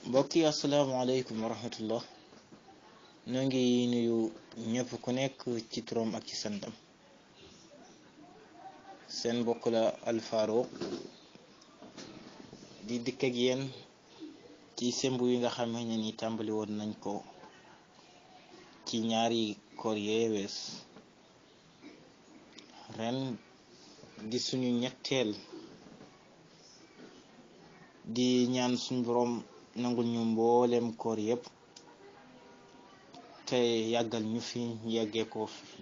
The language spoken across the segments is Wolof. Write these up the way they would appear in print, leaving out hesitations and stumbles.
mbokk yi asalaamaaleykum wa rahmatullah ñoo ngi nuyu ñëpp ku nekk ci turam ak ci santam seen mbokk la Alfarouq di dikk ak yéen ci sembu yi nga xam ne ni tàmbali woon nañ ko ci ñaari koor yee wees ren di suñu ñetteel di ñaan suñu borom nangul ñu mboolem koor yépp te yàggal ñu fi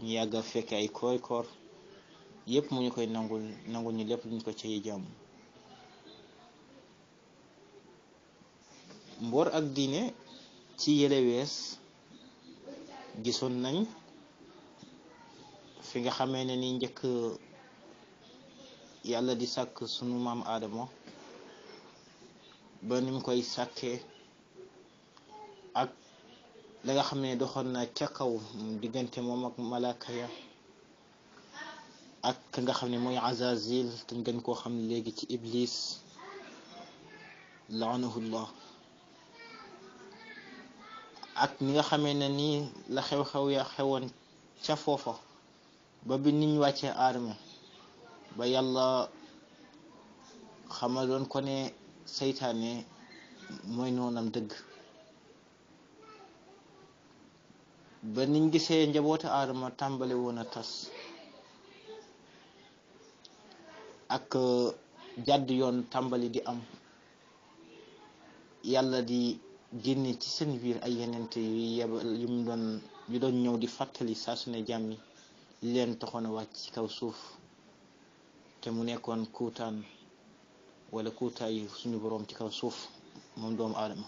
ñu yàgga fekk ay koor yépp mu ñu koy nangul ñu lépp luñ ko ci jàmm mboor ak diine ci yële wees gisoon nañ fi nga xamee ne ni njëkk yàlla di sàkk sunu maam Aadama ba nim koy sàkkee ak la nga xam ne doxoon na ca kaw diggante moom ak malaaka ya ak ka nga xam ne mooy Azazil te gën koo xam ne léegi ci Iblis laanahullah ak ni nga xamee ne nii la xew-xew ya xewoon ca foofa ba bi niñ wàccee Aadama ba yàlla xamaloon ko ne seytaane mooy noonam dëgg ba niñ gisee njabootu Aadama tàmbale woon a tas ak jàdd yoon tàmbali di am yàlla di génne ci seen biir ay yenente yu doon ñëw di fàttali saa su ne jàmm yi li leen taxoon a wàcc ci kaw suuf te mu nekkoon kuutaan wala kuutaayu suñu boroom ci kaw suuf moom doomu aadama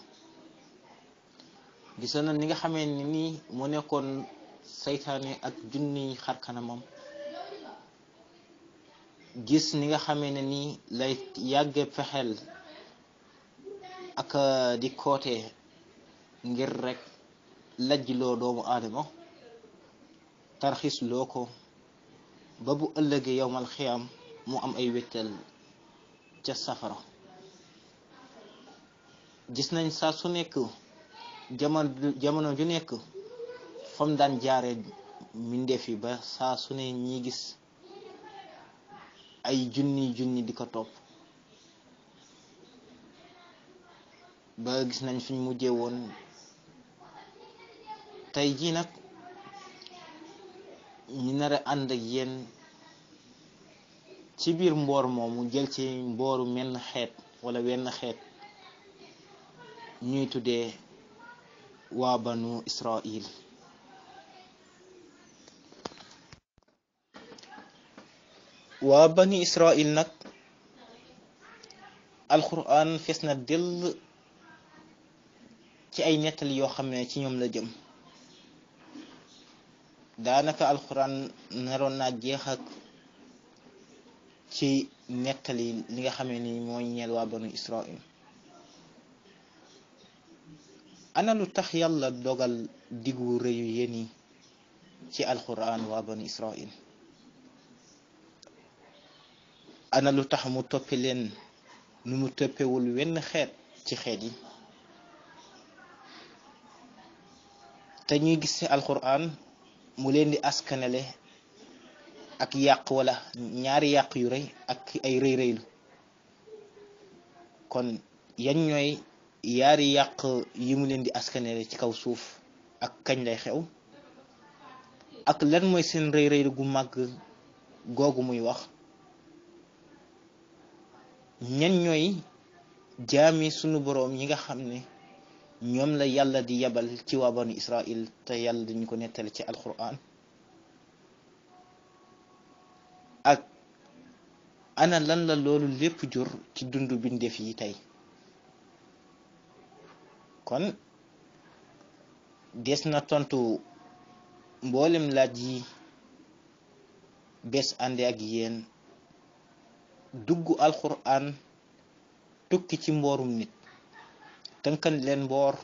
gisoon na ni nga xamee ni nii mu nekkoon saytaane ak junniy xarkanamam gis ni nga xamee ne nii lay yàgge fexeel ak di koote ngir rek lajjloo doomu aadama tarxis loo ko ba bu ëllëgee yowmal xiyaam mu am ay wéttal ca safara gis nañ saa su nekk jamono ju nekk fam daan jaare mbindeef yi ba saa su ne ñi gis ay junni di ko topp ba gis nañ fiñ mujjee woon tey jii nag ñu nar a ànd ak yéen ci biir mboor moomu jël ci mbooru menn xeet wala wenn xeet ñuy tuddee waa banu Israil waa bani Israil nag alquran fees na dell ci ay nettali yoo xam ne ci ñoom la jëm daanaka alquran naroon naa jeex ak ci nettali li nga xamee ni mooy ñeel waa banu Israil ana lu tax yàlla dogal diggu rëyu yéeni ci alquran waa banu Israil ana lu tax mu toppe leen nu mu toppewul wenn xeet ci xeet yi te ñuy gis ci alquran mu leen di askanele ak yàq wala ñaari yàq yu rëy ak ay rëy-rëylu kon yan ñooy yaari yàq yi mu leen di askanele ci kaw suuf ak kañ lay xew ak lan mooy seen rëy-rëylu gu màgg googu muy wax ñan ñooy jaami sunu boroom yi nga xam ne ñoom la yàlla di yabal ci waa banu Israil te yàlla dañu ko nettali ci alquran ak ana lan la loolu lépp jur ci dundu bindeef yi tey kon des na tontu mboolem laaj yi bés ànde ak yéen dugg alquran tukki ci mboorum nit tënkan leen mboor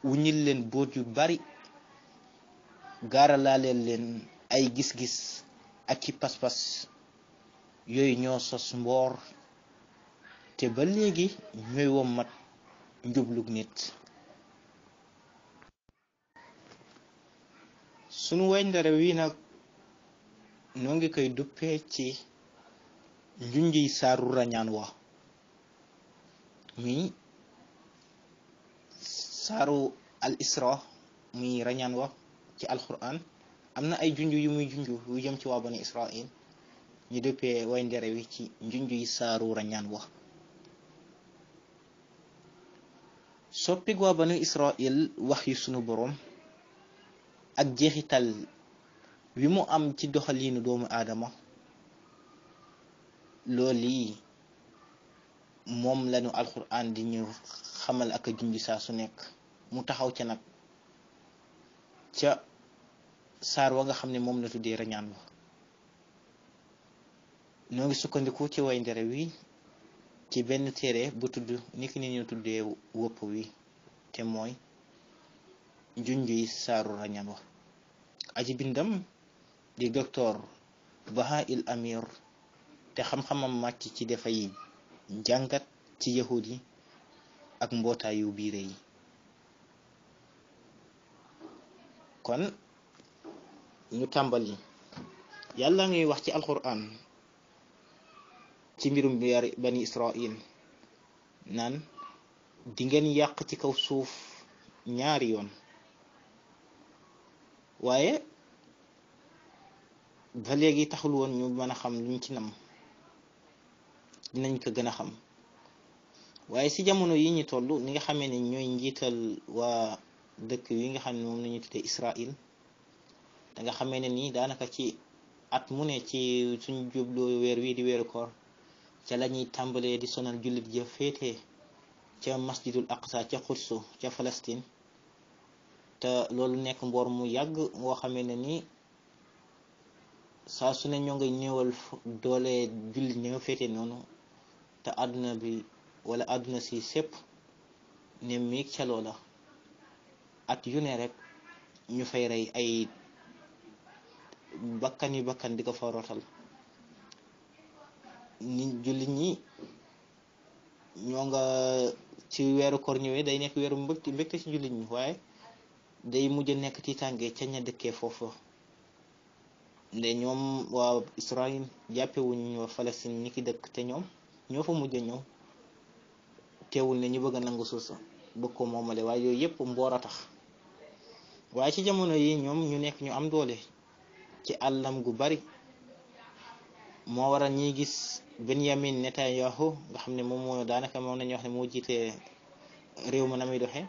wuññil leen boot yu bari gaaralaaleel leen ay gis-gis ak ci pas-pas yooyu ñoo sos mboor te ba léegi ñooy wommat njublug nit. sunu wayndare wi nag noo ngi koy duppee ci njunjiy saaru rañaan wa muy saaru al isra muy rañaan wa ci alquran. am na ay junj yu muy junj yu jëm ci waa bani israil, ñu duppee wayndare wi ci njunjiy saaru rañaan wa. soppig waa bani israil wax yu sunu boroom ak jeexital wi mu am ci doxaliinu doomu aadama, loolu moom lañu alxuraan di ñu xamal ak a junj saa su nekk. mu taxaw ca nag ca saar wa nga xam ne moom la tuddee rañaan wa. noo ngi sukkandiku ci wayndare wi ci benn téere bu tudd niki ni ñu tuddee wëpp wi, te mooy njunjuy saaru rañaan wa. aji bindam di docteur Bahail Amir, te xam-xamam màcc ci dafay jàngat ci yahud yi ak mbootaayu biire yi. kon ñu tàmbali. yàlla ngay wax ci alquran ci mbirum bani israil naan di ngeen yàq ci kaw suuf ñaari yoon, waaye ba léegi taxul woon ñu mën a xam luñ ci nam. dinañ ko gën a xam. waaye ci jamono yi ñu toll, ni nga xamee ne ñooy njiital waa dëkk yi nga xam ne moom la ñuy tuddee Israël, da nga xamee ne nii daanaka ci at mu ne ci suñ jubloo weer wii di weeru koor ca la ñuy tàmbalee di sonal jullit ja féete ca masjidul aqsa ca Quds ca Palestine. te loolu nekk mboor mu yàgg moo xamee ne nii saa su ne ñoo ngay néewal doole jullit ñi nga féete noonu, te àdduna bi wala àdduna si sépp ne miig ca loola. at yu ne rek ñu fay rey ay bakkan yu bakkan di ko fa rotal. ni jullit ñi ñoo nga ci weeru koor ñëwee day nekk weeru mbégte ci jullit ñi, waaye day mujj nekk tiitaange ca ña dëkkee foofu. nde ñoom waa Israël jàppewuñ waa Palestine ni ki dëkk, te ñoom ñoo fa mujj ñëw. teewul ne ñu bëgg a nangu suuf sa bëgg ko moomale, waaye yooyu yëpp mboor a tax. waaye ci jamono yi ñoom ñu nekk ñu am doole ci àllam gu bari, moo waral ñiy gis Benyamin Netanyahu nga xam ne moom moo daanaka moom nañu wax ne moo jiite réew ma na muy doxee.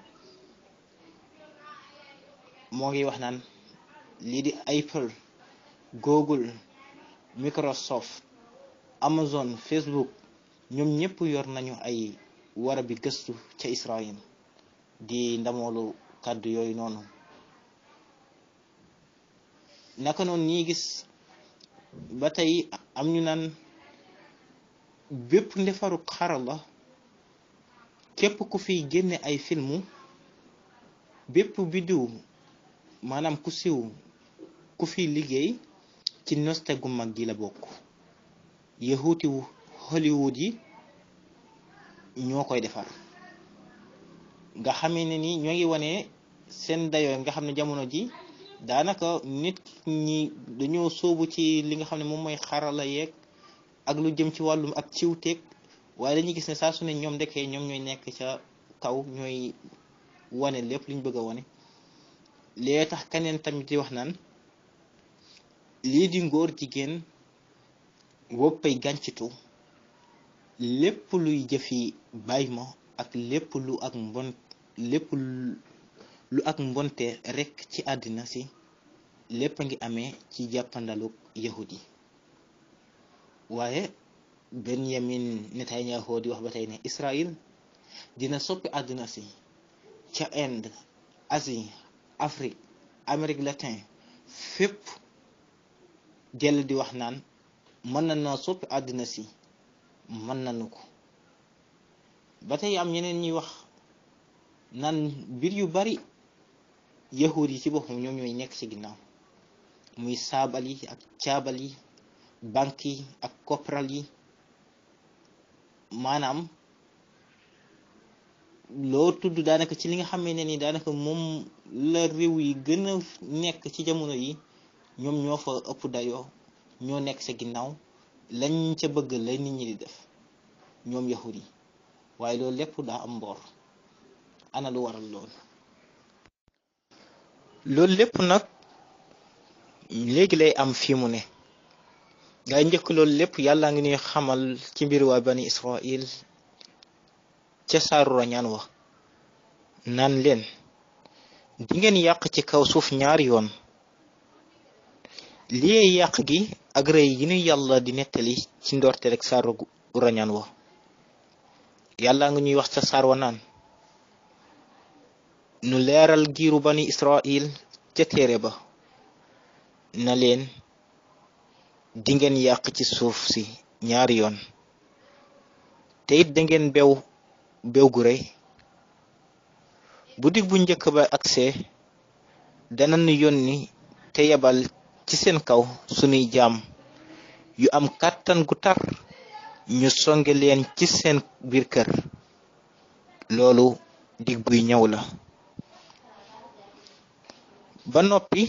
moo ngi wax naan lii di Apple, Google, Microsoft, Amazon, Facebook, ñoom ñëpp yor nañu ay wara bi gëstu ca Israël di ndamoolu kàddu yooyu noonu. naka noonu ñi gis ba tey am ñu naan bépp ndefaru xarala, képp ku fiy génne ay filmu, bépp biddiw maanaam ku siw ku fiy liggéey ci noste gu mag gi la bokk. yahuuti Hollywood yi ñoo koy defar. nga xamee ne ni ñoo ngi wane seen dayoo nga xam ne jamono ji daanaka nit ñi dañoo sóobu ci li nga xam ne moom mooy xarala yeeg ak lu jëm ci wàllum ak ciwteeg, waaye dañuy gis ne saa su ne ñoom ndekee ñoom ñooy nekk ca kaw, ñooy wane lépp liñ bëgg a wane. lee tax keneen tamit di wax naan lii di ngóor jigéen woppay gàncitu, lépp luy jëfi bàyyi ma ak lépp lu ak mbonte rekk ci àddina si, lépp a ngi amee ci jàppandalu yahud yi. waaye Benyamin Netanyahu di wax ba tey ne Israël dina soppi àddina si ca Inde, Asie, Afrique, Amérique latine, fépp jël di wax naan mën na noo soppi àddina si, mën nañu ko. ba tey am ñeneen ñuy wax naan mbir yu bari yahud yi ci boppam ñoom ñooy nekk ci ginnaaw, muy saabal yi ak caabal yi, banque yi ak kopparal yi. maanaam loo tudd daanaka ci li nga xamee ne ni daanaka moom la réew yi gën a nekk ci jamono yi ñoom ñoo fa ëpp dayoo ñoo nekk sa ginnaaw lañ ca bëgg la nit ñi di def ñoom yahud yi waaye loolu lépp daa am mboor. ana lu waral loolu lépp nag léegi lay am fii mu ne ngay njëkk loolu lépp yàlla ngi ñuy xamal ci mbir waa bani Israil ca saaru rañaan wa naan leen di ngeen yàq ci kaw suuf ñaari yoon. lii yàq gi ak rëy yi ñu yàlla di nettali ci ndorte rek saaru rañaan wa yàlla ngi ñuy wax ca saar wa naan nu leeral giiru bani Israil ca téere ba na leen di ngeen yàq ci suuf si ñaari yoon te it da ngeen bew gu rëy. bu dig bu njëkk ba agsee danañu yónni te yebal ci seen kaw sunuy jaam yu am kàttan gu tar ñu songe leen ci seen biir kër. loolu dig buy ñëw la. ba noppi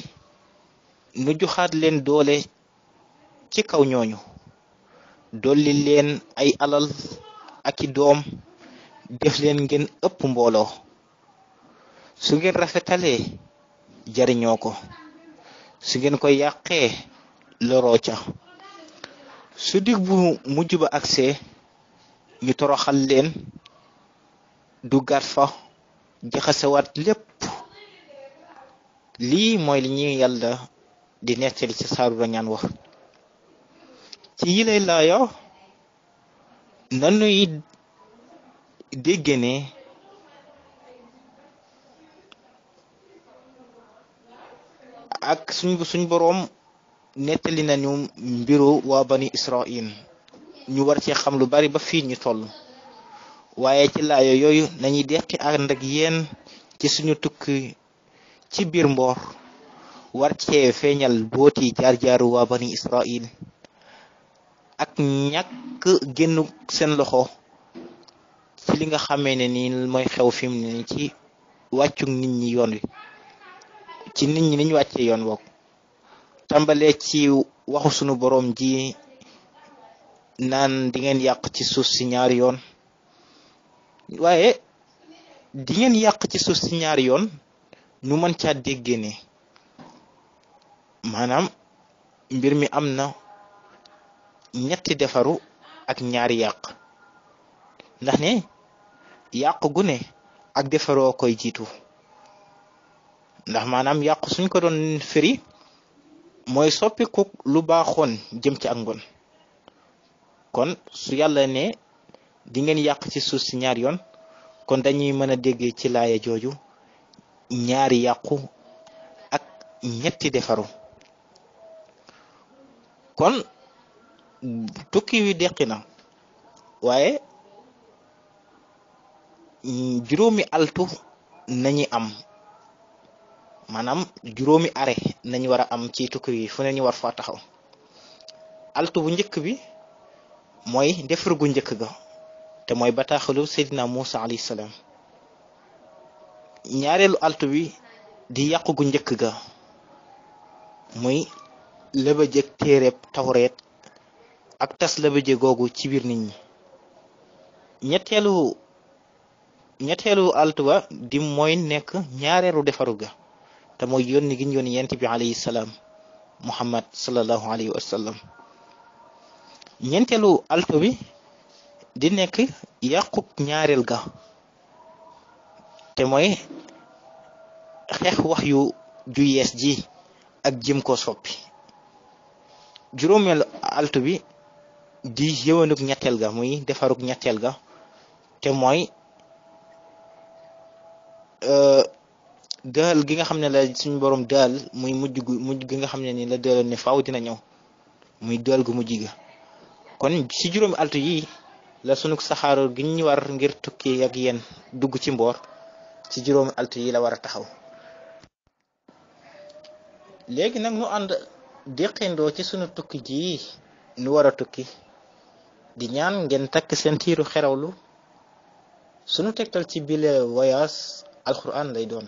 nu joxaat leen doole ci kaw ñooñu dolli leen ay alal ak i doom def leen ngeen ëpp mbooloo. su ngeen rafetalee jariñoo ko su ngeen ko yàqee loroo ca. su dig bu mujj ba agsee ñu toroxal leen duggaat fa jaxasewaat lépp. lii mooy li ñuy yàlla di nettali ci saaru rañaan wax. ci yile laaya nanuy dégg ne ak suñ boroom nettali nañu mbiru waa bani Israil ñu war ci xam lu bari ba fii ñu toll. waaye ci laaya yooyu nañuy dekki ànd ak yéen ci suñu tukki ci biir mboor war cee feeñal booti jaar-jaaru waa bani Israil ak ñàkk génn seen loxo ci li nga xamee ne ni mooy xew fi mu ne ci wàccug nit ñi yoon wi ci nit ñi niñ wàccee yoon wook tàmbalee ci waxu sunu boroom ji naan di ngeen yàq ci suuf si ñaari yoon. waaye di ngeen yàq ci suuf si ñaari yoon nu mën caa déggee ne maanaam mbir mi am na ñetti defaru ak ñaari yàq. ndax ne yàq gu ne ak defaroo koy jiitu. ndax maanaam yàqu suñ ko doon firi mooy soppiku lu baaxoon jëm ci ak ngon. kon su yàlla ne di ngeen yàq ci suuf si ñaari yoon kon dañuy mën a déggee ci laaya jooju ñaari yàqu ak ñetti defaru. kon tukki wi deqi na waaye juróomi altu nañu am maanaam juróomi arrêt nañu war a am ci tukki wi fu ne ñu war faa taxaw. altu bu njëkk bi mooy defar gu njëkk ga te mooy bataaxalu Seydina Muusa alayhi salaam. ñaareelu altu bi di yàqu gu njëkk ga muy lëbëjëg téereb tawreet ak tas lëbëjë googu ci biir nit ñi. ñetteelu altu ba di mooy nekk ñaareelu defaru ga te mooy yónni gi ñu yónni yent bi alayhi salaam Muhammad sallallahu alayhi wa sallam. ñeenteelu altu bi di nekk yàquk ñaareel ga te mooy xeex wax yu ju yees ji ak jëm ko soppi. juróomeelu altu bi di yëwanuk ñetteel ga muy defaruk ñetteel ga te mooy dëal gi nga xam ne la suñu borom dëal muy mujj gi nga xam ne ni la dëaloon ne faaw dina ñëw muy dëal gu mujj ga. kon ci juróomi altu yi la sunu saxaaro gi ñu war ngir tukki ak yéen dugg ci mboor ci juróomi altu yi la war a taxaw. léegi nag nu ànd déqindoo ci sunu tukki ji nu war a tukki di ñaan ngeen takk seen tiiru xerawlu sunu tegtal ci bile voyage alquran lay doon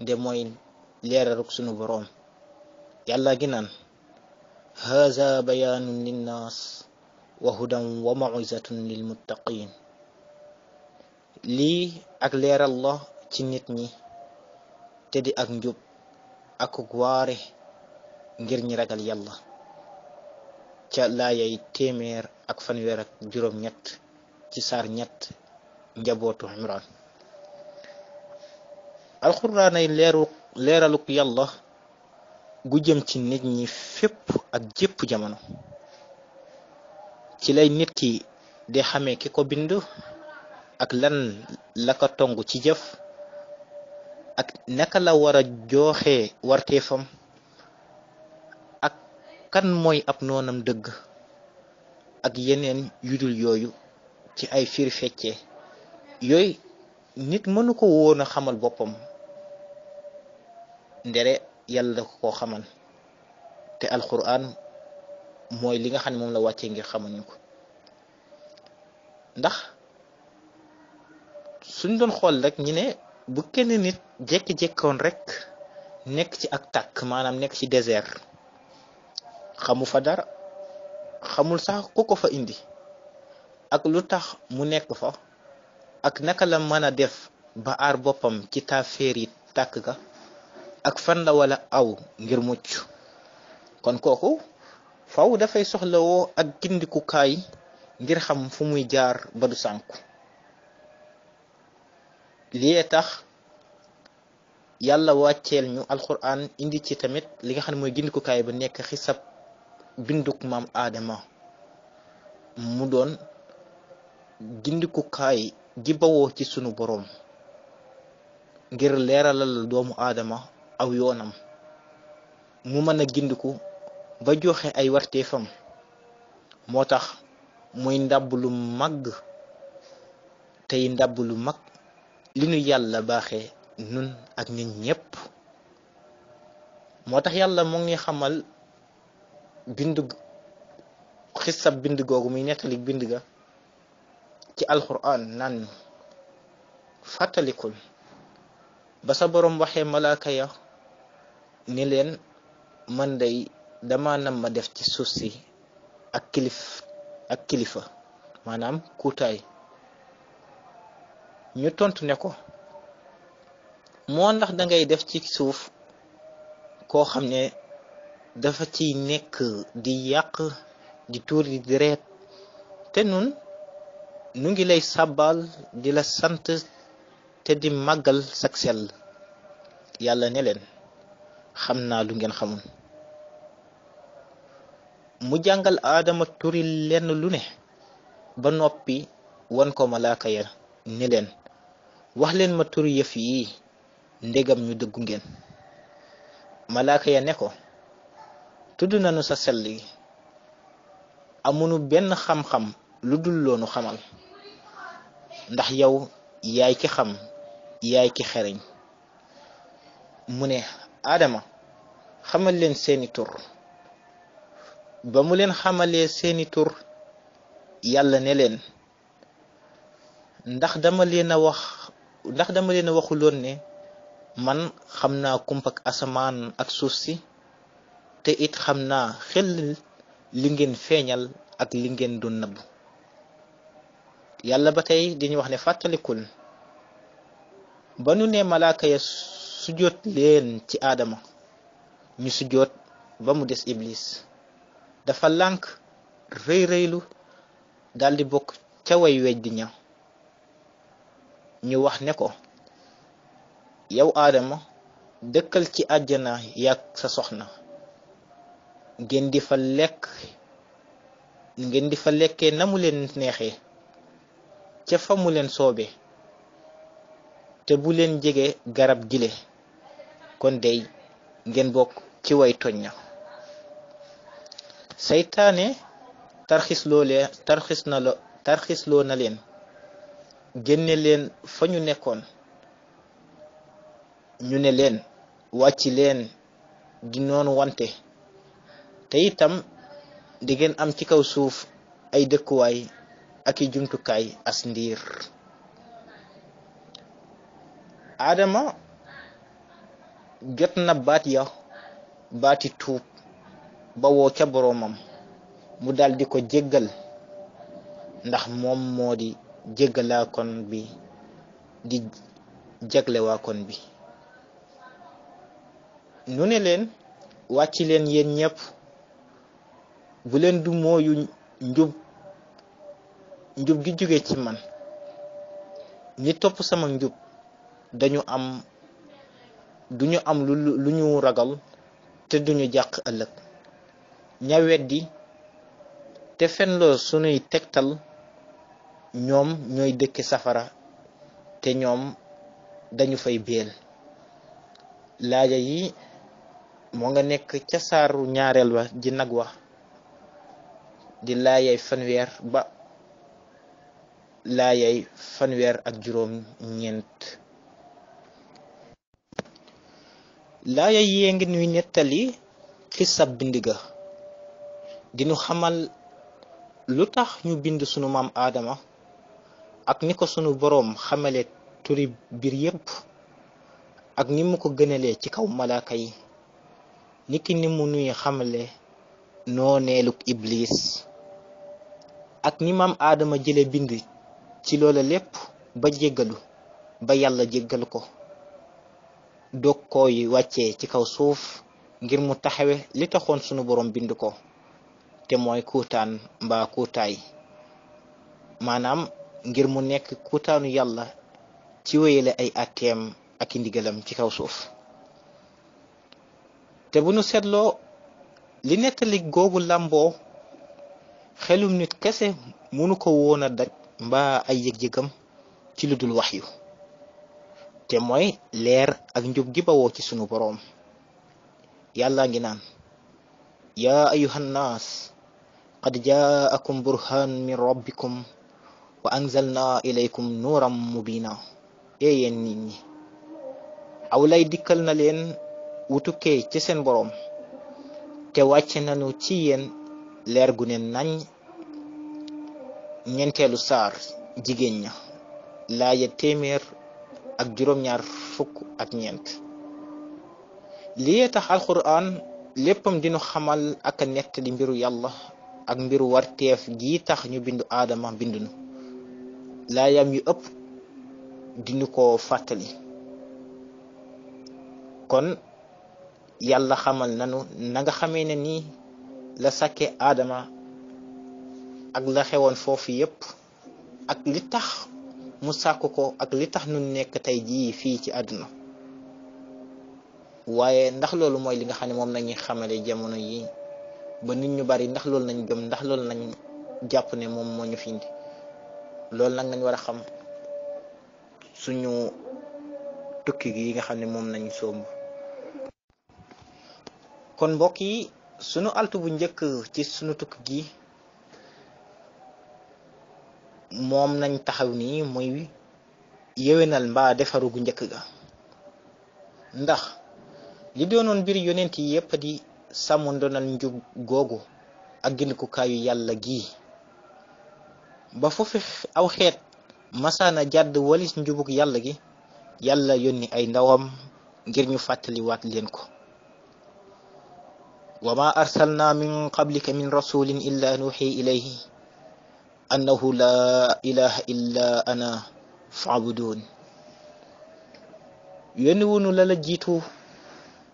nde mooy leeraluk sunu boroom yàlla gi naan haza bayaanun linnaas wa hudan wa mawizatun lil muttaqin lii ak leeral la ci nit ñi te di ak njub ak waare ngir ñi ragal yàlla ca laayay téeméer ak fanweer ak juróom ñett ci saar ñett njabootu Imran alxuraan ay leeraluk yàlla gu jëm ci nit ñi fépp ak jépp jamono ci lay nit ki di xamee ki ko bind ak lan la ko tong ci jëf ak naka la war a jooxe warteefam ak kan mooy ab noonam dëgg ak yeneen yudul yooyu ci ay firi fecce yooyu nit mënu ko woon a xamal boppam ndere yàlla ko xamal te alquran mooy li nga xam ne moom la wàccee ngir xamal ñu ko ndax suñ doon xool rek ñu ne bu kenn nit jékki-jékkoon rek nekk ci ak tàkk maanaam nekk ci désert xamu fa dara xamul sax ku ko fa indi ak lu tax mu nekk fa ak naka la mën a def ba aar boppam ci taafeer yi tàkk ga ak fan la wala aw ngir mucc kon kooku faw dafay soxlawoo ak gindikukaay ngir xam fu muy jaar ba du sànku lii tax yàlla wàcceel ñu alquran indi ci tamit li nga xam ne mooy gindikukaay ba nekk xisab binduk maam aadama mu doon gindikukaay gi bawoo ci sunu boroom ngir leeralal doomu aadama aw yoonam mu mën a gindiku ba joxe ay warteefam moo tax muy ndàbb lu mag tey ndàbb lu mag li nu yàlla baaxee nun ak nit ñépp moo tax yàlla mu ngi xamal bind xisab bind googu muy nettali bind ga ci alquran naan fàttalikul ba sa boroom waxee malaaka ya ni leen man day dama nam ma def ci suuf si ak kilifa maanaam kuutaay ñu tontu ne ko moo ndax dangay def ci suuf koo xam ne dafa ciy nekk di yàq di tuuri di reet te nun nu ngi lay sàbbal di la sant te di màggal sak sell yàlla ne leen xam naa lu ngeen xamul mu jàngal aadama turi lenn lu ne ba noppi wan ko malaaka ya ne leen wax leen ma turi yëf yi ndegam ñu dëggu ngeen malaaka ya ne ko tudd nañu sa sell gi amunu benn xam-xam lu dul loonu xamal ndax yow yaay ki xam yaay ki xereñ mu ne aadama xamal leen seeni tur ba mu leen xamalee seeni tur yàlla ne leen ndax dama leen a waxuloon ne man xam naa kumpak asamaan ak suuf si te it xam naa xel li ngeen feeñal ak li ngeen doon nëbb yàlla ba tey diñu wax ne fàttalikul ba nu ne malaaka ya sujjóot leen ci aadama ñu sujjóot ba mu des iblis dafa lànk rëy-rëylu daldi bokk ca way weddi ña ñu wax ne ko yow aadama dëkkal ci àjjana yàgg sa soxna ngeen di fa lekkee na mu leen neexee ca fa mu leen soobe te bu leen jege garab gile kon dey ngeen bokk ci way toñ ña seytaane tarxisloo na leen génne leen fa ñu nekkoon ñu ne leen wàcci leen di noonu wante te itam di ngeen am ci kaw suuf ay dëkkuwaay ak i jumtukaay as ndiir Adama jot na baati tuub ba woo ca boroomam mu dal di ko jéggal ndax moom moo di jéggalaa kon bi di jagle waa kon bi. nu ne leen wàcc leen yéen ñépp, bu leen du mooyu njub gi jóge ci man. ñi topp sama njub duñu am lu ñu ragal te duñu jàq ëllëg. ña weddi te fenloo sunuy tegtal ñoom ñooy dëkke safara te ñoom dañu fay béel. laaya yi moo nga nekk ca saaru ñaareel wa ji nag wa di laayay fanweer ba laayay fanweer ak juróom ñeent. laaya yee ngi nuy nettali xisab bind ga dinu xamal lu tax ñu bind sunu maam Aadama ak ni ko sunu boroom xamale turi biir yépp ak ni mu ko gënalee ci kaw malaaka yi, niki ni mu nuy xamale nooneeluk iblis ak ni maam Aadama jële bind ci loola lépp ba jéggalu ba yàlla jéggal ko doog koy wàccee ci kaw suuf ngir mu taxawe li taxoon sunu boroom bind ko te mooy kuutaan mbaa kuutaay, maanaam ngir mu nekk kuutaanu yàlla ci wéyale ay àtteem ak i ndigalam ci kaw suuf. te bu nu seetloo li nettali googu làmboo xelum nit kese mënu ko woon a daj mbaa ay yëg-yëgam ci lu dul waxyu, te mooy leer ak njub gi bawoo ci sunu boroom. yàlla ngi naan yaa ayuhan naas qad jaakum burhaan min rabbikum wa anzalna ilaykum nuuram mubina. yéen nit ñi, aw lay dikkal na leen wutukee ci seen boroom te wàcce nanu ci yéen leer gu ne nañ. ñeenteelu saar jigéen ña laaya téeméer ak juróom-ñaar fukk ak ñeent. lii tax alxuraan léppam dinu xamal ak a nettali mbiru yàlla ak mbiru warteef gi tax ñu bindu Aadama bindunu. laayam yu ëpp dinu ko fàttali. kon yàlla xamal nanu na nga xamee ne nii la sàkke Aadama ak la xewoon foofu yépp ak li tax mu sàkk ko ak li tax nu nekk tey jii fii ci àdduna. waaye ndax loolu mooy li nga xam ne moom nañuy xamale jamono yi ba nit ñu bari ndax loolu nañ gëm, ndax loolu nañ jàpp ne moom moo ñu fi indi. loolu nag nañ war a xam suñu tukki gi nga xam ne moom nañ somb. kon mbokk yi, sunu altu bu njëkk ci sunu tukki gi moom nañ taxaw nii muy yewenal mbaa defaru gu njëkk ga. ndax li doonoon mbir yonent yi yépp di sàmm ndonal njub googu ak gindikukaayu yàlla gi ba foofu aw xeet masaana jàdd walis njubug yàlla gi, yàlla yónni ay ndawam ngir ñu fàttaliwaat leen ko. wa ma arsalna min qablika min rasulin illa nuuxi ilayhi annahu la ilaha illa ana fa'budun. yónni wunu la la jiitu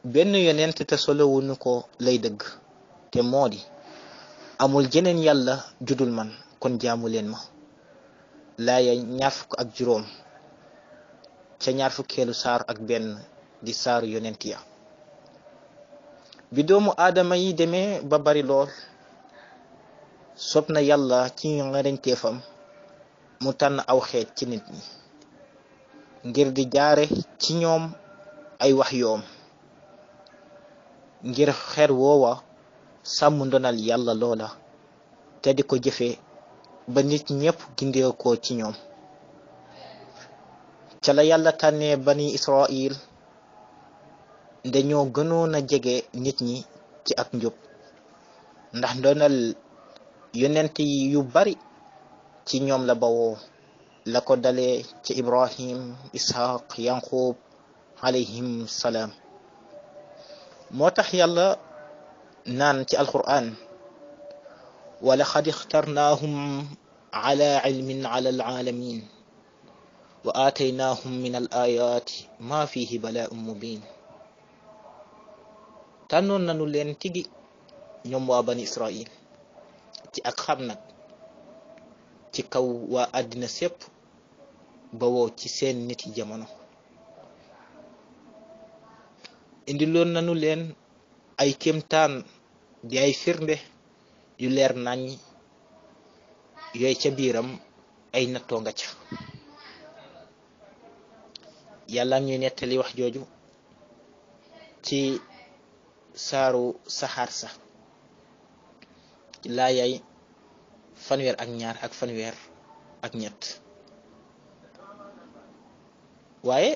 benn yonent te solowunu ko lay dëgg, te moo di amul jeneen yàlla judul man, kon jaamu leen ma. laaya ñaar fukk ak juróom ca ñaar fukkeelu saar ak benn di saaru yonent ya. bi doomu aadama yi demee ba bari lool, sob na yàlla ci ngarañteefam mu tànn aw xeet ci nit ñi ngir di jaare ci ñoom ay wax yoom, ngir xeet woowa sàmm ndonal yàlla loola te di ko jëfe ba nit ñépp gindeekoo ci ñoom. ca la yàlla tànnee bani Israil dañoo gënoon a jege nit ñi ci ak njub, ndax ndonal yonent yu bari ci ñoom la bawoo la ko dalee ci Ibrahim Ishaq Yanqub alayhim salaam. moo tax yàlla naan ci alquran wa laqad ixtarnaahum ala ilmin ala alaalamin wa aataynaahum min al ayaati ma fihi bala'un mubin. tànnoon nañu leen tigi ñoom waa bani Israil ci ak xam nag ci kaw waa àddina sépp ba woo ci seen nit yi jamono. indiloon nañu leen ay kéemtaan di ay firnde yu leer nañ yooyu ca biiram ay nattoo nga ca. yàlla ñuy nettali wax jooju ci saaru saxaar sa laayay fanweer ak ñaar ak fanweer ak ñett. waaye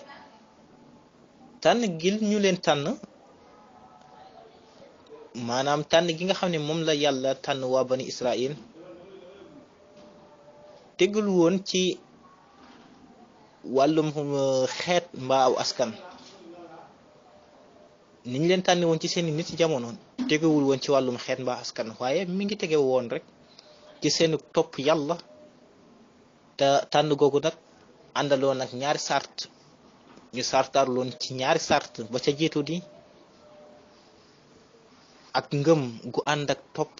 tànn gi ñu leen tànn maanaam tànn gi nga xam ne moom la yàlla tànn waa bani Israil tegul woon ci wàllum xeet mbaa aw askan. niñ leen tànn woon ci seeni nit ci jamono tegewul woon ci wàllum xeet mbaa askan, waaye mi ngi tege woon rek ci seenu topp yàlla. te tànn googu nag àndaloon ak ñaari sart ñu sartaarloon ci ñaari sart. ba ca jiitu di ak ngëm gu ànd ak topp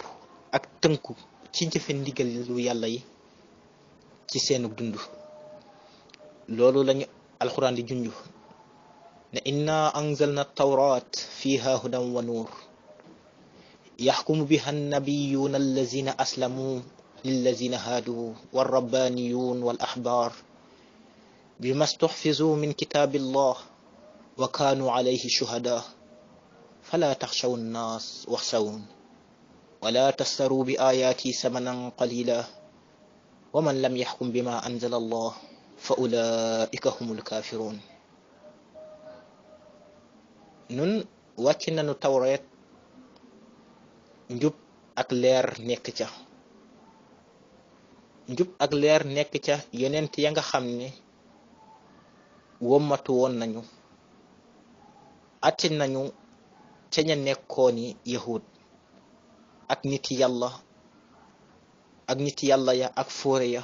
ak tënku ci jëfe ndigalu yàlla yi ci seenu dund. loolu lañu alxuraan di junju ne inna anzalna tawrat fiha hudan wa nuur yaxkumu biha annabiyuuna allazina aslamu lillazina haadu walrabbaniyuun wal axbaar bima stuxfizu min kitaabillah wa kaanu alayhi shuhadaa fala taxshaw nnaas waxshawun wala tastaruu bi ayaati samanan qalila wa man lam yaxkum bima anzala allah fa ulaika humul kaafiruun. nun wàcc nañu tawreet njub ak leer nekk ca. njub ak leer nekk ca yonent ya nga xam ne wommatu woon nañu atti nañu ca ña nekkooni yahud ak nit yàlla ya ak fóore ya.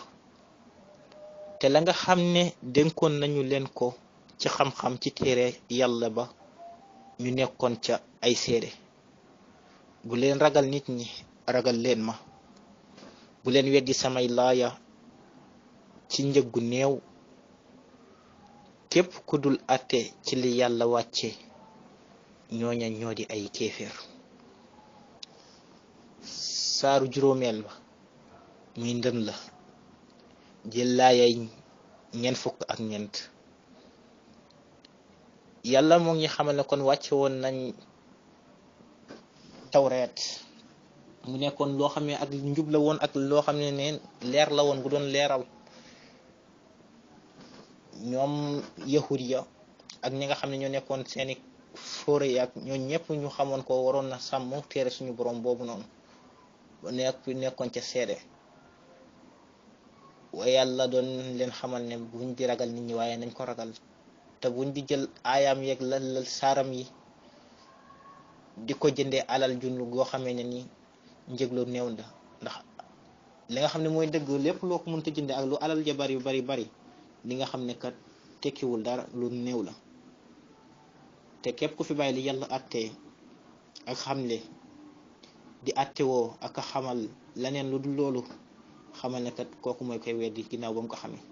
te la nga xam ne dénkoon nañu leen ko ci xam-xam ci téere yàlla ba ñu nekkoon ca ay seede. bu leen ragal nit ñi, ragal leen ma. bu leen weddi samay laaya ci njëggu néew. képp ku dul àtte ci li yàlla wàcce ñooña ñoo di ay kéeféer. saaru juróomeel ba muy ndëm la jël laayay ñeent fukk ak ñeent. yàlla moo ngi xamal ne kon wàcce woon nañ tawreet mu nekkoon loo xam ne ak njub la woon ak loo xam ne leer la woon gu doon leeral ñoom yahud ya ak ñi nga xam ne ñoo nekkoon seeni fóore yi ak ñoo ñëpp ñu xamoon ko waroon na sàmm téere suñu borom boobu noonu nekkoon ca seede. waaye yàlla doon leen xamal ne buñ di ragal nit ñi waaye nañ ko ragal. te buñ di jël aayaam yeeg la saaram yi di ko jëndee alal junnu goo xamee ne ni njëglu néew la. ndax li nga xam ne mooy dëgg lépp loo ko mënta jëndee ak lu alal ja bari li nga xam ne kat tekkiwul dara lu néew la. te képp ku fi bàyyi li yàlla àttee ak xamle di àttewoo ak a xamal leneen lu dul loolu xamal ne kat kooku mooy koy weddi ginnaaw ba mu ko xamee.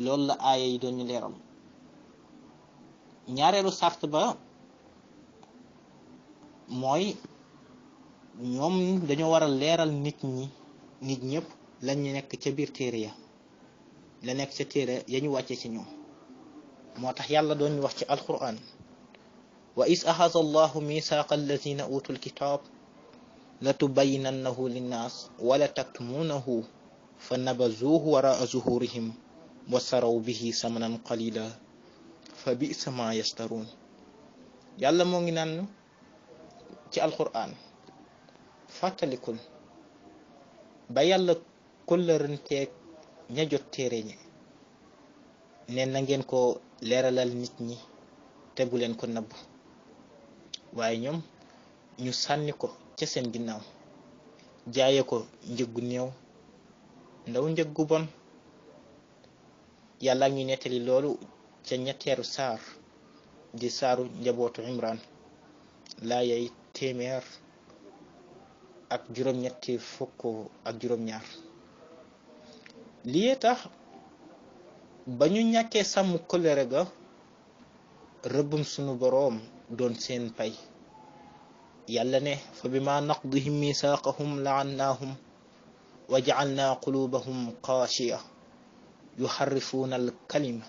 loolu la aaya yi doon ñu leeral. ñaareelu sart ba mooy ñoom dañoo war a leeral nit ñëpp lañ nekk ca biir téere ya la nekk ca téere ya ñu wàcce ci ñoom. moo tax yàlla doon ñu wax ci alquran wa is axasa allahu misaaqa allazina utul kitaab la tubayyinannahu linnaas wala taktumuunahu fa nabazuuhu waraa zuhurihim wa saraw bihi samanan qalila fa bi'sa ma yastaruun. yàlla moo ngi naan ci alquran fàttalikul ba yàlla kóllëranteeg ña jot téere ñi ne na ngeen ko leeralal nit ñi te bu leen ko nëbb waaye ñoom ñu sànni ko ca seen ginnaaw jaaye ko njëggu néew ndaw njëggu bon. yàlla ngi nettali loolu ca ñetteeru saar di saaru njabootu Imran laayay téeméer ak juróom-ñetti fukk ak juróom-ñaar. lii tax ba ñu ñàkkee sàmm kóllëre ga rëbbum sunu boroom doon seen pay. yàlla ne fa bima naqdihim misaaqahum la'annaahum wa ja'alna qulubahum qaashiya yuharrifuuna alkalima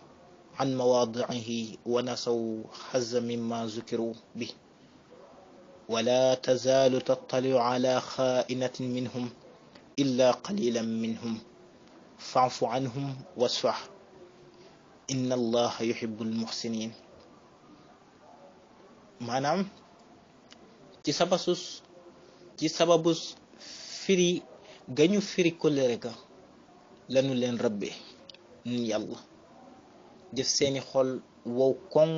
an mawaadi'ihi wa nasaw hazza mimma zukiru bi wala tazaalu tattali'u ala xaa'inatin minhum illa qalilan minhum fa'fu anhum wasfah inna allaha yuhibbu almuhsinin. maanaam ci sababus firi gañu firi kóllëre ga lanu leen rëbbee ñun yàlla def seeni xol wow koŋ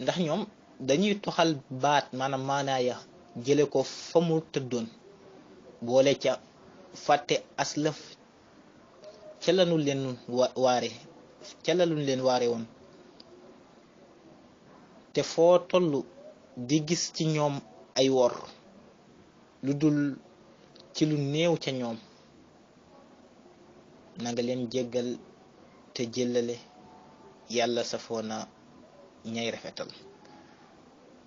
ndax ñoom dañuy toxal baat maanaam maanaaya jële ko fa mu tëddoon boole ca fàtte aslaf ca lanu leen waare woon te foo toll di gis ci ñoom ay wor lu dul ci lu néew ca ñoom na nga leen jéggal te jëllale yàlla safoona ñay rafetal.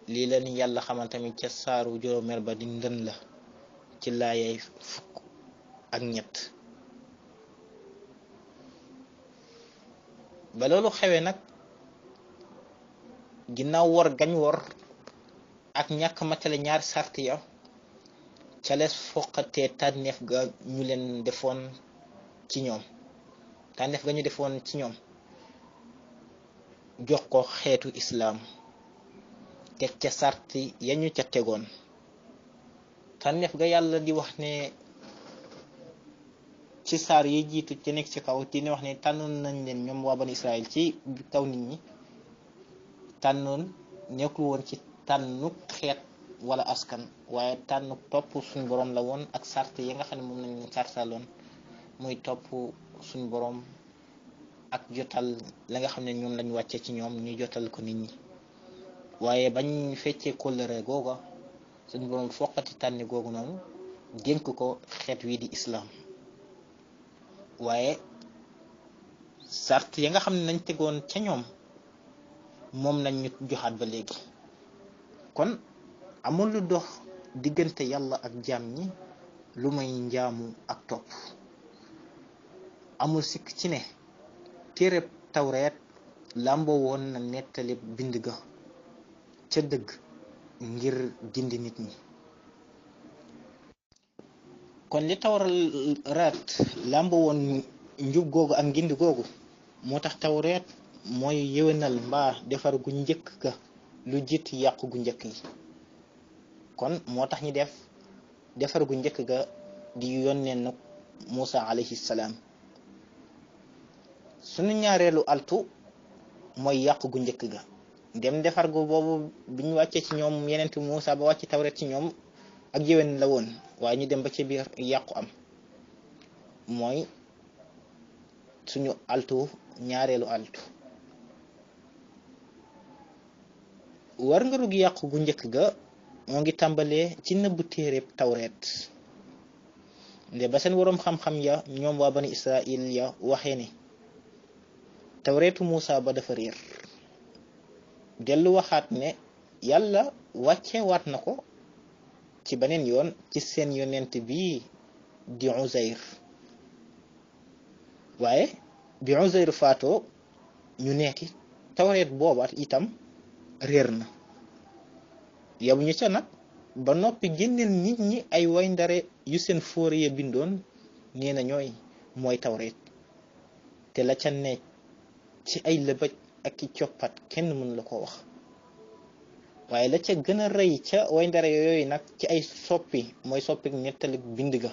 lii la ni yàlla xamal tamit ca saaru juróomeel ba di ndën la ci laayay fukk ak ñett. ba loolu xewee nag ginnaaw wor gañ wor ak ñàkk matale ñaari sart ya ca lees foqatee tànneef ga ñu leen defoon ci ñoom jox ko xeetu islaam teg ca sarti ya ñu ca tegoon. tànneef ga yàlla di wax ne ci saar yi jiitu ci nekk ci kaw ci ne wax ne tànnoon nañ leen ñoom waa bani Israël ci kaw nit ñi tànnoon nekkul woon ci tànnuk xeet wala askan waaye tànnuk topp suñ boroom la woon ak sart yi nga xam ne moom lañ sartaloon muy topp suñ boroom ak jotal la nga xam ne ñoom lañ wàcce ci ñoom ñu jotal ko nit ñi. waaye bañ feccee kóllëre googa suñ boroom foqati tànni googu noonu dénk ko xeet wii di islaam waaye sart ya nga xam ne nañ tegoon ca ñoom moom lañ ñu joxaat ba léegi. kon amul lu dox diggante yàlla ak jaam ñi lu may njaamu ak topp. amul sikk ci ne téereb tawreet làmboo woon na nettali bind ga ca dëgg ngir gindi nit ñi. kon li tawreet làmboo woon njub googu ak ngindi googu moo tax tawreet mooy yéwénal mbaa defar gu njëkk ga lu jiit yàqu gu njëkk yi. kon moo tax ñi def defar gu njëkk ga di yónnee nag Muusa alayhi salaam. sunu ñaareelu altu mooy yàqu gu njëkk ga dem defar gu boobu bi ñu wàccee ci ñoom yeneen Muusa ba wàcc tawreet ci ñoom ak yéwén la woon waaye ñu dem ba ci biir yàqu am mooy suñu altu ñaareelu altu. war nga rug yàqu gu njëkk ga moo ngi tàmbalee ci nëbbu téereb tawreet nde ba seen waroom xam-xam ya ñoom waa bani Israil ya waxee ne tawreetu Muusa ba dafa réer dellu waxaat ne yàlla wàcce waat na ko ci beneen yoon ci seen yonent bi di Uzayr. waaye bi Uzayr faatoo ñu nekki tawreet boobaat itam réer na. yow ñu ca nag ba noppi génneel nit ñi ay way ndare yu seen fóore ya bindoon nee na ñooy mooy tawreet te la ca nekk ci ay lëbëj ak i coppat kenn mën la ko wax. waaye la ca gën a rëy ca way ndare yooyu nag ci ay soppi mooy soppi nettali bind ga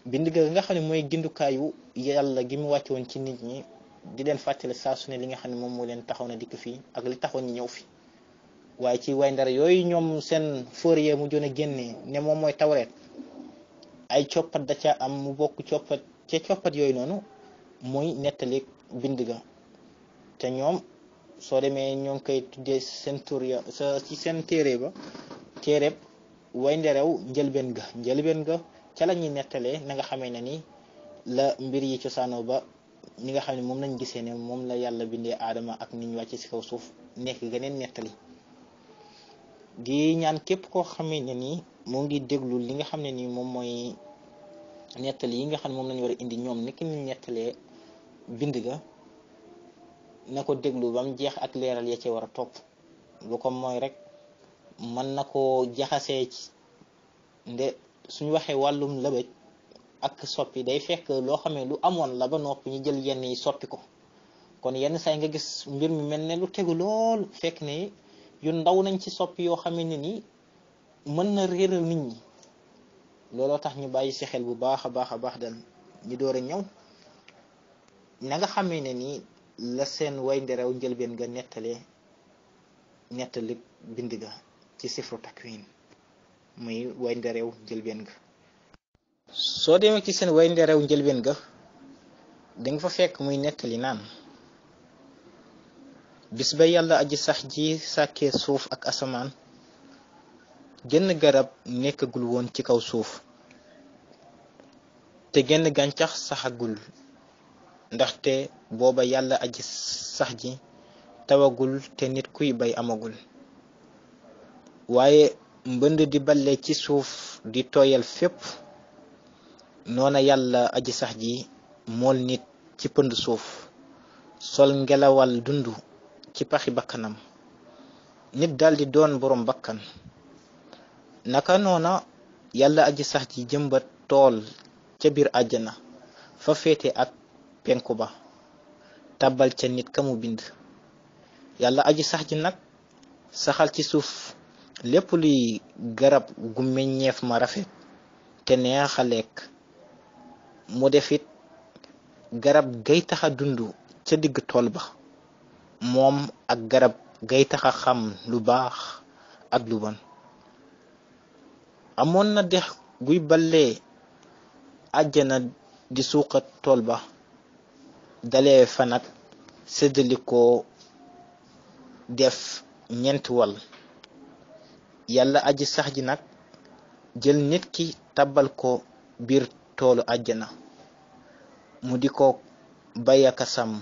bind ga nga xam ne mooy gindukaayu yàlla gi mu wàcce woon ci nit ñi di leen fàttali saa su ne li nga xam ne moom moo leen taxaw na dikk fii ak li taxoon ñi ñëw fi waaye ci way ndara yooyu ñoom seen Fourier mu joon a génnee ne moom mooy tawreet ay coppat da ca am mu bokk coppat ca coppat yooyu noonu muy nettali bind ga te ñoom soo demee ñoo ngi koy tuddee seen tur ya ci seen téere ba téereb way nderew njëlbeen ga ca la ñuy nettalee na nga xamee ne ni la mbir yi cosaanoo ba ñi nga xam ne moom lañ gisee ne moom la yàlla bindee aadama ak niñ wàcce ci kaw suuf nekk geneen nettali di ñaan képp koo xamee ne ni moo ngi déglu li nga xam ne ni moom mooy nettali yi nga xam ne moom lañu war a indi ñoom niki ñu nettalee bind ga na ko déglu ba mu jeex ak leeral ya ci war a topp lu ko mooy rek mën na ko jaxasee ci nde suñu waxee wàllum lëbëj ak soppi day fekk loo xam ne lu amoon la ba noppi ñu jël yenn yi soppi ko kon yenn saa yi nga gis mbir mi mel ne lu tegu lool fekk ne yu ndaw nañ ci soppi yoo xam ne ni mën na réeral nit ñi looloo tax ñu bàyyi si xel bu baax a baax dal ñu door a ñëw na nga xamee ne ni la seen way nderew njëlbeen ga nettali bind ga ci sifru takwin muy way nderew njëlbeen ga soo demee ci seen way nderew njëlbeen ga danga fa fekk muy nettali naan bis ba yàlla aji sax ji sàkkee suuf ak asamaan genn garab nekkagul woon ci kaw suuf te genn gàncax saxagul ndaxte booba yàlla aji sax ji tawagul te nit kuy bay amagul waaye mbënd di balle ci suuf di tooyal fépp noona yàlla aji sax ji mool nit ci pënd suuf sol ngelawal dundu ci paxi bakkanam nit daldi doon boroom bakkan naka noona yàlla aji sax ji jëmbat tool ca biir àjjana fa féete ak penku ba tàbbal ca nit ka mu bind yàlla aji sax ji nag saxal ci suuf lépp luy garab gu meññeef ma rafet te neex a lekk mu defit garab gay taxa dund ca digg tool ba moom ak garab gay taxa xam lu baax ak lu bon amoon na dex guy balle àjjana di suuqat tool ba dalee fa nag séddalikoo def ñeenti wàll yàlla aji sax ji nag jël nit ki tabbal ko biir toolu àjjana mu di ko bay ak a sàmm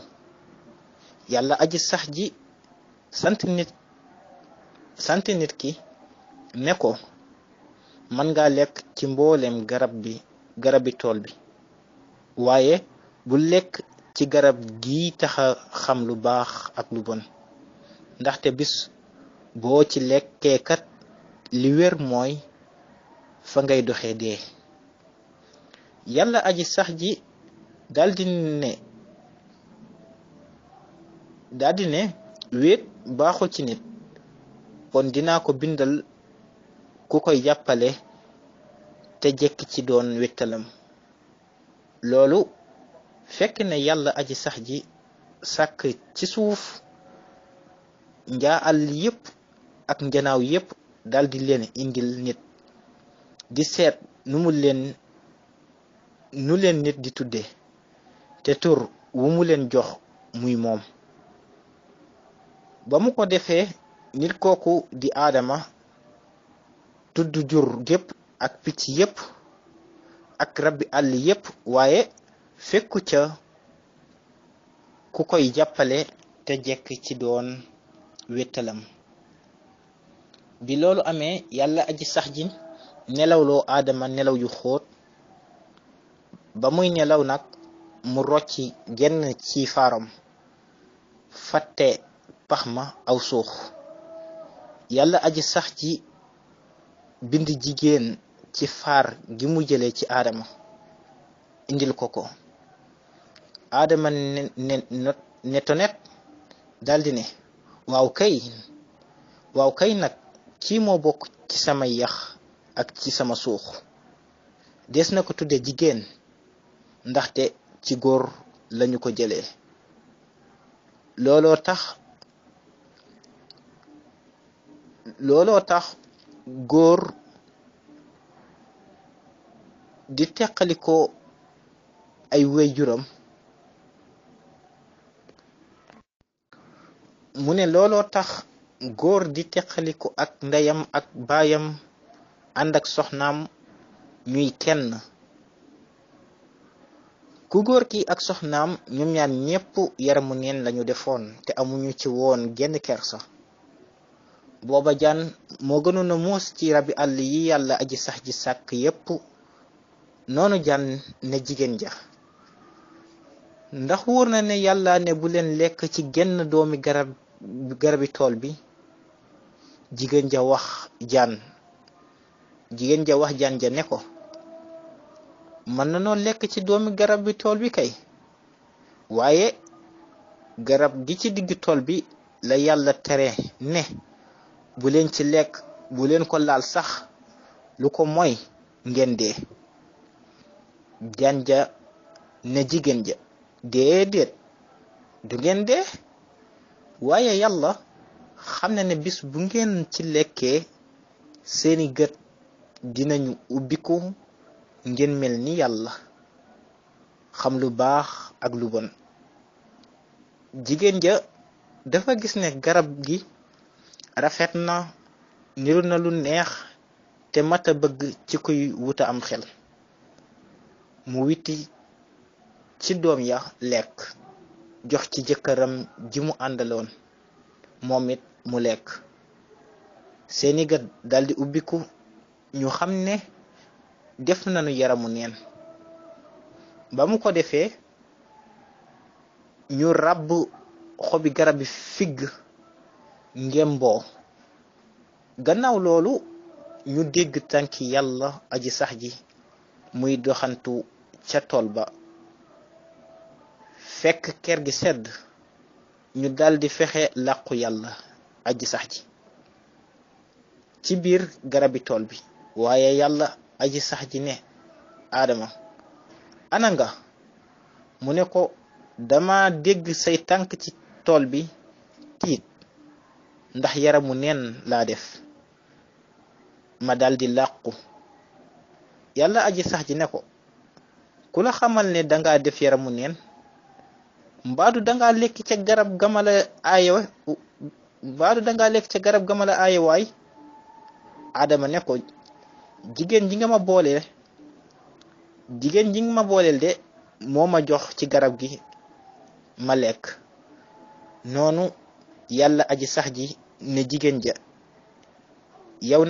yàlla aji sax ji sant nit ki ne ko mën nga lekk ci mbooleem garabi tool bi waaye bu lekk ci garab gi taxa xam lu baax ak lu bon ndaxte bis boo ci lekkee kat li wér mooy fa ngay doxee dee yàlla aji sax ji daldi ne wéet baaxul ci nit kon dinaa ko bindal ku koy jàppale te jekk ci doon wettalam loolu fekk ne yàlla aji sax ji sàkk ci suuf njaa àll yépp ak njanaaw yépp daldi leen indil nit di seet nu leen nit di tudde te tur wu mu leen jox muy moom ba mu ko defee nit kooku di aadama tudd jur gépp ak picc yépp ak rabbi àll yépp waaye fekku ca ku koy jàppale te jekk ci doon wéttalam bi loolu amee yàlla aji sax ji nelawloo aadama nelaw yu xóot ba muy nelaw nag mu rocci genn ci faaram fàtte pax ma aw suux yàlla aji sax ji bind jigéen ci faar gi mu jële ci aadama indil ko aadama ne tonet daldi ne waaw kay nag kii moo bokk ci sama yax ak ci sama suux des na ko tudde jigéen ndaxte ci góor lañu ko jëlee. looloo tax góor di teqaliko ay waajuram. mu ne looloo tax góor di teqaliko ak ndeyam ak baayam ànd ak soxnaam ñuy kenn. ku góor ki ak soxnaam ñoom ñaar ñépp yaramu neen lañu defoon te amuñu ci woon genn kersa. booba jaan moo gënoon a muus ci rabi àll yi yàlla aji sax ji sàkk yépp. noonu jaan ne jigéen ja, ndax wóor na ne yàlla ne bu leen lekk ci genn doomi garabi tool bi. jigéen ja wax jaan ja ne ko, mën nanoo lekk ci doomi garabi tool bi kay, waaye garab gi ci digg tool bi la yàlla tere ne bu leen ci lekk, bu leen ko laal sax, lu ko mooy ngeen dee. jaan ja ne jigéen ja, déedéet, du ngeen dee, waaye yàlla xam na ne bis bu ngeen ci lekkee seeni gët dinañu ubbiku ngeen mel ni yàlla, xam lu baax ak lu bon. jigéen ja dafa gis ne garab gi rafet na, niru na lu neex te mata bëgg ci kuy wuta am xel. mu witti ci doom ya lekk, jox ci jëkkëram ji mu àndaloon, moom it mu lekk. seeni gët daldi ubbiku, ñu xam ne def nañu yaramu neen. ba mu ko defee ñu ràbb xobi garabi figg ngemboo. gannaaw loolu ñu dégg tànki yàlla aji sax ji muy doxantu ca tool ba. fekk kër gi sedd, ñu daldi fexe làqu yàlla aji sax ji ci biir garabi tool bi. waaye yàlla aji sax ji ne Aadama, ana nga? mu ne ko, dama dégg say tànk ci tool bi, tiit ndax yaramu neen laa def, ma daldi làqu. yàlla aji sax ji ne ko, ku la xamal ne danga def yaramu neen? mbaadu danga lekk ca garab gamala aaye waay? Adama ne ko, jigéen ji nga ma booleel de moo ma jox ci garab gi ma lekk. noonu yàlla aji sax ji ne jigéen ja, yow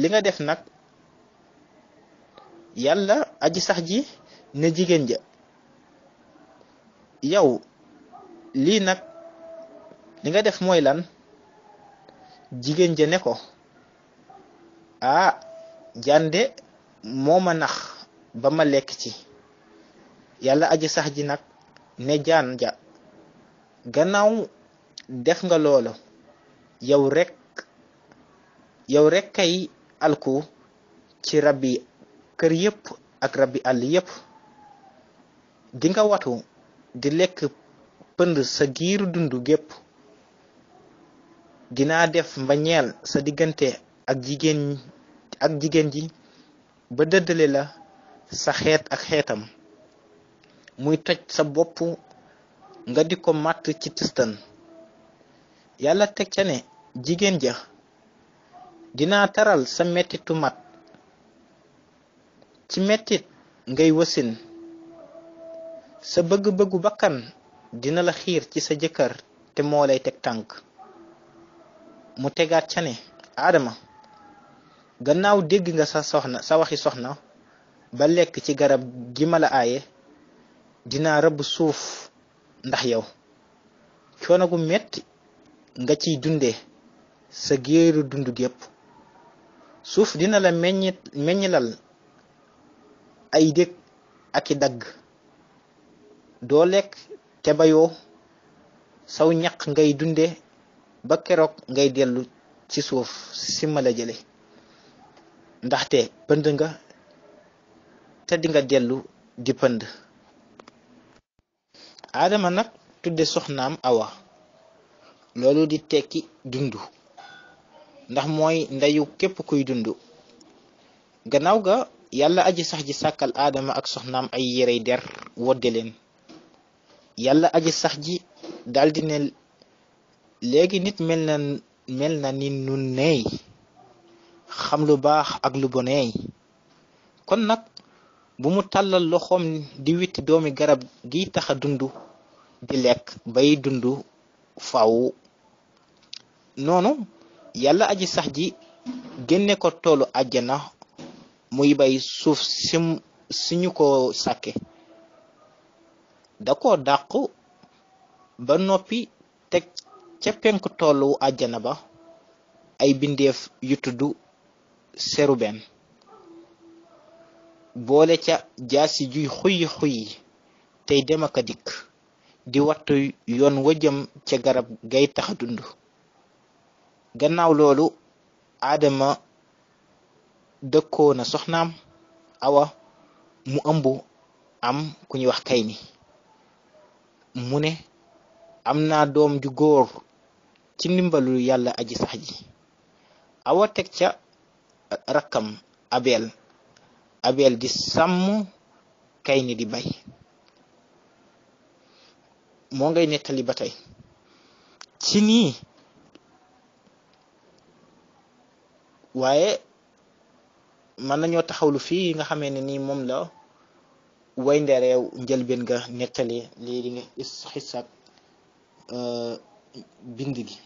li nga def nag. yàlla aji sax ji ne jigéen ja, yow lii nag li nga def mooy lan? jigéen ja ne ko, jande moo ma nax ba ma lekk ci. yàlla aji sax ji nag ne jaan ja, gannaaw def nga loolu, yow rek kay alku ci rabbi kër yépp ak rabbi àll yépp. dinga watu di lekk pënd sa giiru dundu gépp. dinaa def mbañeel sa diggante ak jigéen ji ba dëddale la sa xeet ak xeetam, muy toj sa bopp nga di ko màtt ci tëstan. yàlla teg ca ne jigéen ja, dinaa taral sa mettitu mat. ci mettit ngay wasin. sa bëgg-bëggu bakkan dina la xiir ci sa jëkkër te moo lay teg tànk. mu tegaat ca ne Adama, gannaaw dégg nga sa waxi soxna ba lekk ci garab gi ma la aaye, dinaa rëbb suuf ndax yow. coono gu metti nga ciy dunde sa géeru dundu gépp. suuf dina la meññilal ay dég ak i dagg. doo lekk te bayoo, saw ñaq ngay dunde ba keroog ngay dellu ci suuf si ma la jële. ndaxte pënd nga te di nga dellu di pënd. Aadama nag tudde soxnaam Awa, loolu di tekki dundu, ndax mooy ndeyu képp kuy dundu. gannaaw ga yàlla aji sax ji sàkkal Aadama ak soxnaam ay yérey der wodde leen. yàlla aji sax ji daldi ne léegi nit mel na ni nun neey, xam lu baax ak lu boneey. kon nag bu mu tàllal loxoom di witti doomi garab gi taxa dundu di lekk bay dundu faw. noonu yàlla aji sax ji génne ko toolu àjjana muy bay suuf si ñu ko sàkke. da ko dàq ba noppi teg ca penku toolu àjjana ba ay bindeef yu tudd seruben, boole ca jaasi juy xuyi xuyi tey dem ak a dikk di wattu yoon wëjëm ca garab gay taxa dund. gannaaw loolu Aadama dëkkoo na soxnaam Awa mu ëmb am ku ñuy wax Kayni. mu ne am naa doom ju góor ci ndimbalu yàlla aji sax ji. Awa teg ca rakkam Abel di sàmm, Kayni di bay. moo ngay nettali ba tey ci nii, waaye mën nañoo taxawlu fii nga xamee ne nii moom la wayndereew njëlbeen nga nettali lii di nga xisaab bind gi.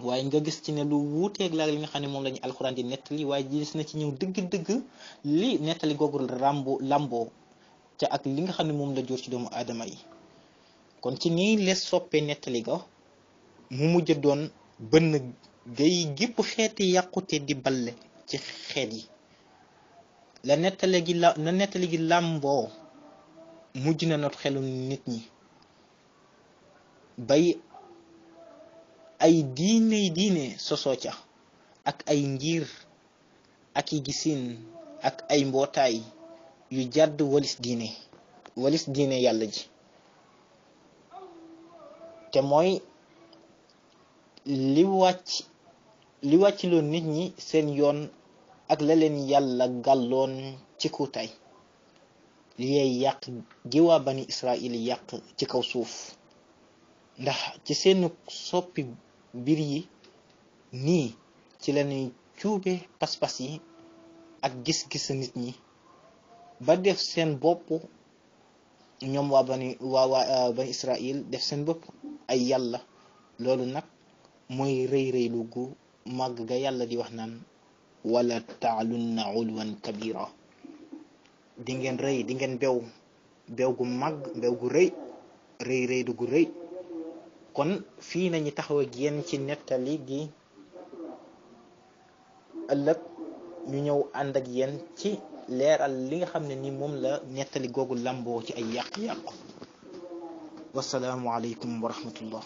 waaye nga gis ci ne lu wuuteeg la li nga xam ne moom la ñu alxuraan di nettali, waaye gis na ci ñëw dëgg-dëgg li nettali googu lamboo ca ak li nga xam ne moom la jur ci doomu aadama yi. kon ci nii les soppee nettali ga mu mujj doon bënn gay gépp xeeti yàqute di balle ci xeet yi. la nettali gi làmboo mujj na not xelu nit ñi bay ay diine sosoo ca, ak ay ngir ak i gisin ak ay mbootaay yu jàdd walis diine yàlla ji. te mooy li wàcc loon nit ñi seen yoon ak la leen yàlla gàlloon ci kuutaay. li yey yàq gi waa bani Israil yàq ci kaw suuf, ndax ci seen soppi mbir yi nii ci lañuy cuube pas-pas yi ak gis-gis nit ñi ba def seen bopp ñoom waa bani Israil def seen bopp ay yàlla. loolu nag mooy rëy lu gu màgg ga yàlla di wax naan wala taalunna ulwan kabira. di ngeen rëy, di ngeen bew gu màgg, bew gu rëy lu gu rëy. kon fii nañu taxaw ak yéen ci nettali gi. ëllëg ñu ñëw ànd ak yéen ci leeral li nga xam ne ni moom la nettali googu lamboo ci ay yàq-yàq. wasalaamu aleykum wa rahmatullah.